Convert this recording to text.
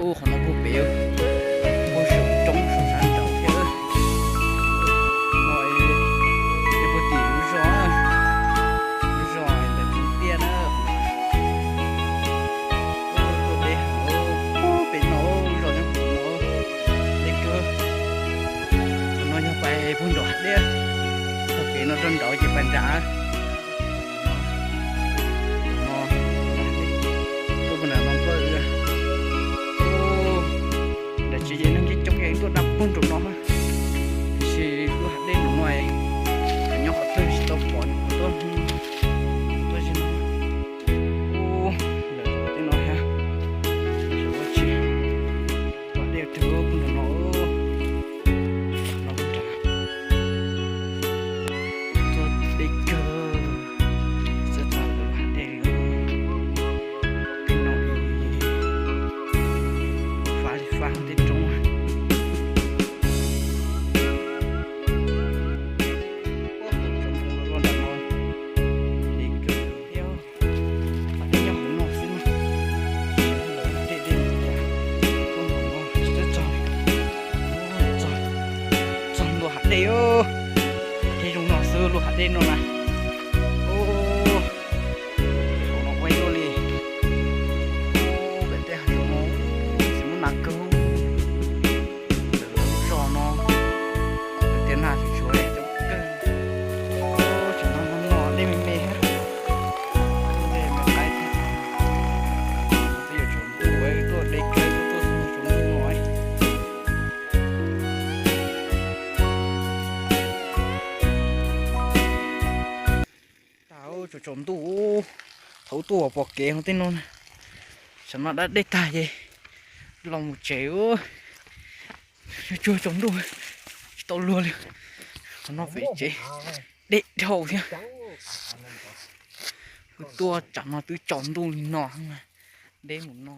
Ub, qhov no puag pem, puag saum roob saum sab nraud thiab. No, puag tim lub zos, lub zos ntawm Txoov Tiaj na. Tuaj deb heev, puag pem no, lub zos nyob pem no, deb kawg. Qhov no yog pais puag nram hav dej, txog kev no rau nraud ces pais nram. No, tuaj puag nram no tuaj, nram tsev ces neeg yeej coob, yeej tuaj dab puag nram no, tiam sis lub hav dej nram no nyob qhov twg tsis tau pom, tuaj, tuaj tsis no. Ub, lawv tej no thiab, ua tsis, hav dej twg puag nram no, no puag nram, tuaj deb kawg, txawj txog lub hav dej li. Tej no fab li fab tej roob. Ub, tus tsov ntoo los nram no, deb kawg thiab. Hav dej nyob hauv no xwb na. Lawv tej dej mus cas tuaj nram no tsis txawj txog li. Ub, txog, txog ntua hav dej, hav dej zoo no xwb, lub hav dej no na. Ub, hauv no ua ib lub li. Ub, pem tej hav zoov no tsis muaj nas kawg. Lub zos no tias nas tsuas tsuav coob kawg. Tsam no no dej me me thiab. Dej me qaib thiab. Twb yuav tsaus ntuj, tuaj deb kawg, tuaj tsaus ntuj no. Tag, tsaus tsaus ntuj, thaum tuaj pom kev hauv tej no, tsam no dab dej tag ces los mus tsev. Tsuag tsaus ntuj tsis tau luag li. Qhov no pem tsev deb dhau thiab. Wb tuaj tsam no twb tsaus ntuj li no, deb mus no.